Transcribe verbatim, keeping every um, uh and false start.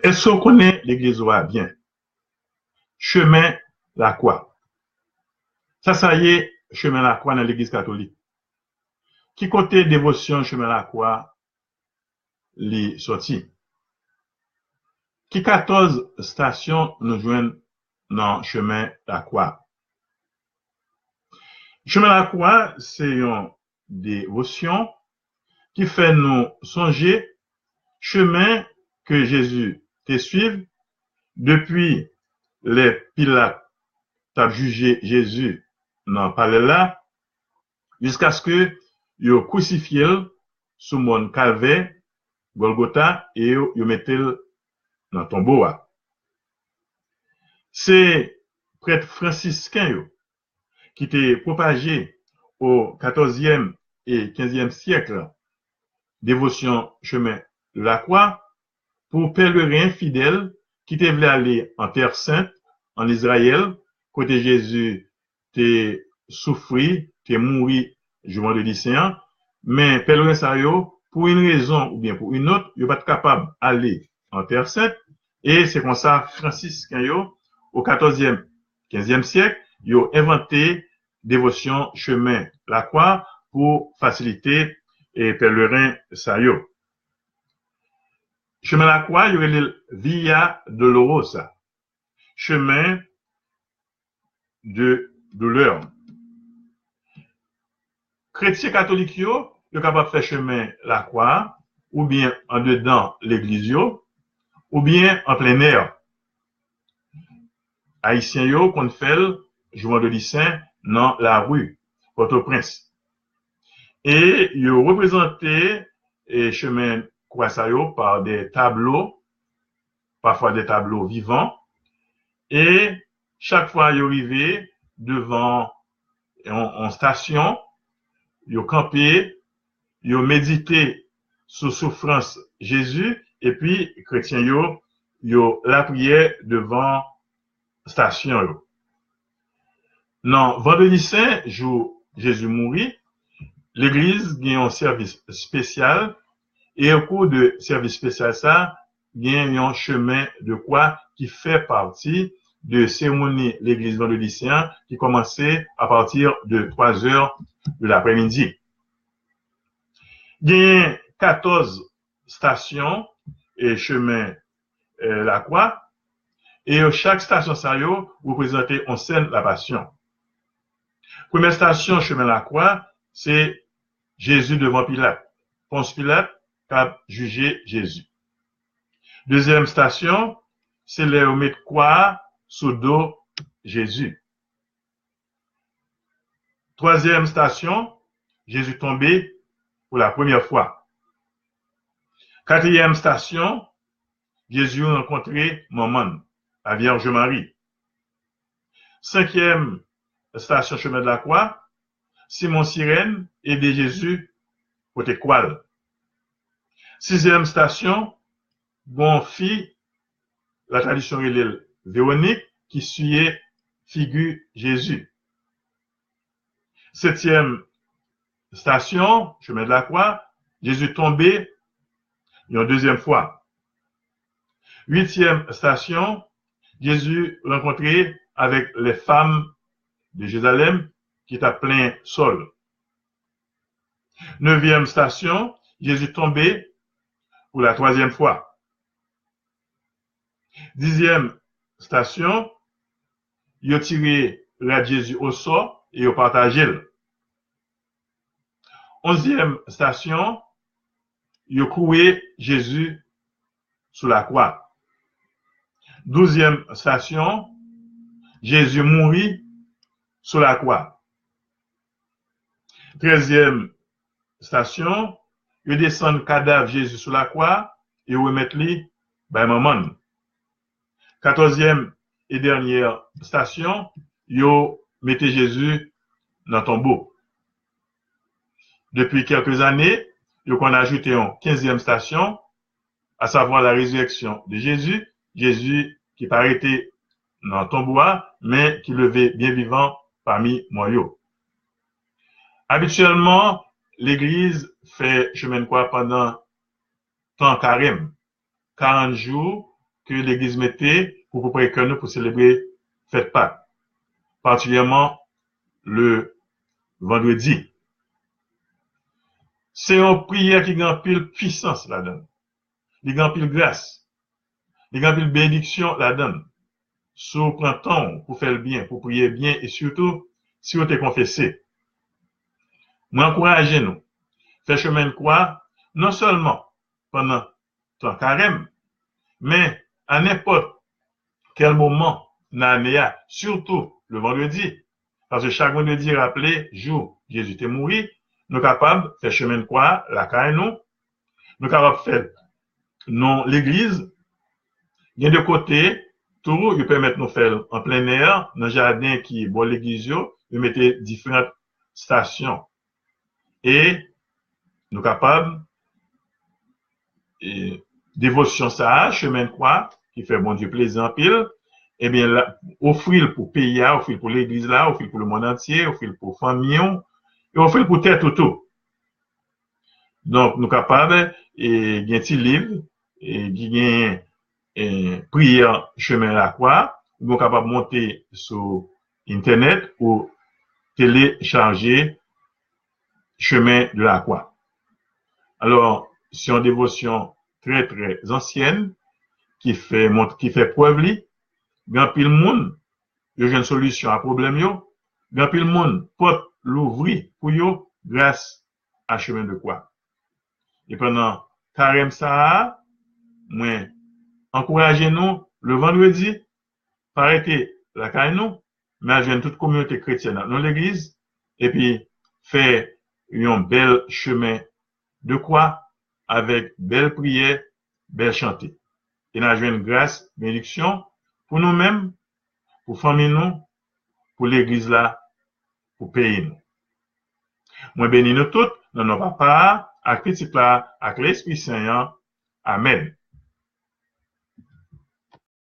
Èske w konnen legliz ou a byen? Chemen Lakwa. Sa sa ye, Chemen Lakwa nan legliz katolik? Ki kote devosyon Chemen Lakwa li sòti? Ki katòz estasyon nou jwenn nan Chemen Lakwa? Chemen Lakwa se yon devosyon ki fè nou sonje chemen ke Jezi te swiv depi lè Pilat t ap jije Jezi nan palè l la, jiskaske yo krisifye l sou mòn Kalvè, Gòlgota, e yo, yo mete l nan tonbo a. Se prèt fransisken yo ki te pwopaje o katòzyèm e kenzyèm syèk devosyon Chemen de la Croix pou pèleren fidèl ki te vle ale an Tè Sent, an Izrayèl, kote Jezi te soufri, te mouri jou Vandredi Sen an. Men pèleren sa yo, pou yon rezon oubyen pou yon lòt, yo pa t kapab ale an Tè Sent, e se konsa fransisken yo, o katòzyèm, kenzyèm syèk, yo envante devosyon Chemen Lakwa pou fasilite e pèleren sa yo. Chemen Lakwa, yo rele l Via Dolorosa, chemen de doulè. Kretyen katolik yo, yo kapab fè Chemen Lakwa a, oubyen andedan legliz yo, oubyen an plennè. Ayisyen yo konn fè l jou Vandredi Sen nan lari Pòtoprens. E yo reprezante, e, chemen kwa sa yo pa de tablo, pafwa de tablo vivan. E chak fwa yo rive devan yon, yon estasyon, yo kanpe, yo medite sou soufrans Jezi, epi kretyen yo, yo lapriyè devan estasyon yo. Nan Vandredi Sen, jou Jezi mouri, legliz gen yon sèvis espesyal, e okou de sèvis espesyal sa, gen yon chemen de kwa ki fè pati de seremoni legliz Vandredi Sen an, ki kòmanse apati de twa zè de laprèmidi. Genyen katòz estasyon e chemen, e, Lakwa, e yo, chak estasyon sa yo reprezante yon sèn Lapasyon. Premyè estasyon Chemen Lakwa, se Jezi devan Pilat. Pons Pilat k ap jije Jezi. Dezyèm estasyon, se lè yo met kwa a sou do Jezi. Twazyèm estasyon, Jezi tonbe pou la premyè fwa. Katriyèm estasyon, Jezi rankontre manman l, la Vierge Marie. Senkyèm estasyon Chemen de la Croix, Simon Sirèn ede Jezi pote kwa l. Sizyèm estasyon, gon fi, la tradisyon rele l Vewonik, ki siye figi Jezi. Setyèm estasyon, Chemen de la Kwa, Jezi tonbe yon dezyèm fwa. Uityèm estasyon, Jezi rankontre avèk les femmes de Jérusalem ki t ap plenyen sòl. Nevyèm estasyon, Jezi tonbe pou la twazyèm fwa. Dizyèm estasyon, yo tire rad Jezi osò e yo pataje l. Onzyèm estasyon, yo kouwe Jezi sou lakwa. Douzyèm estasyon, Jezi mouri sou lakwa. Trèzyèm estasyon, yo desann kadav Jezi sou lakwa e yo remèt li bay manman l. Katòzyèm e dènyè estasyon, yo mete Jezi nan tonbo. Depi kèlke zane, yo konn ajoute yon kenzyèm estasyon, asavwa la résurrection de Jésus, Jezi ki pa rete nan tonbo a, men ki leve byen vivan pami mò yo. Abityèlman, legliz fè chemen kwa pandan tan karèm, karant jou ke legliz mete pou prepare kè nou pou selebre fèt Pak, patikilyèman le vandredi. Se yon priyè ki gen anpil pwisans ladan l. Li gen anpil gras. Li gen anpil benediksyon ladan l. Si w pran tan w pou fè l byen, pou priye byen, e sitou si w te konfese. Mwen ankouraje nou fè chemen kwa non sèlman pandan tan karèm, men a nenpòt kèl moman nan ane a, sitou le vandredi, paske chak vandredi raple jou Jezi te mouri, nou kapab fè chemen kwa lakay nou, nou kapab fè l non legliz. Gen de kote tou, yo pèmèt nou fè l an plennè, nan jaden ki bò legliz yo, yo mete diferan estasyon. E nou kapab, e, devosyon sa a, chemen kwa, ki fè Bondye plezi anpil, ebyen, la, ofri l pou peyi a, ofri l pou legliz la, ofri l pou lemonn antye, ofri l pou fanmi w, e ofri l pou tèt ou tou. Donk, nou kapab, e, gen ti liv, e, ki gen, e, priyè chemen lakwa, oubyen w kapab monte sou entènèt ou telechaje chemen de lakwa. Alò, se yon devosyon trè, trè ansyèn ki fè mont-, ki fè prèv li. Gen anpil moun, yo jwenn solisyon a pwoblèm yo. Gen anpil moun, pòt louvri pou yo gras a chemen de kwa. E pandan karèm sa a, mwen ankouraje nou, le vandredi, pa rete lakay nou, men al jwenn tout kominote kretyèn ak non legliz, epi fè yon bèl chemen de kwa avèk bèl priyè, bèl chante. E n a jwenn gras, benediksyon pou nou menm, pou fanmi nou, pou legliz la, pou peyi nou. Mwen beni nou tout nan non Papa a, ak Pitit la, ak Lespri Sen an. Amèn.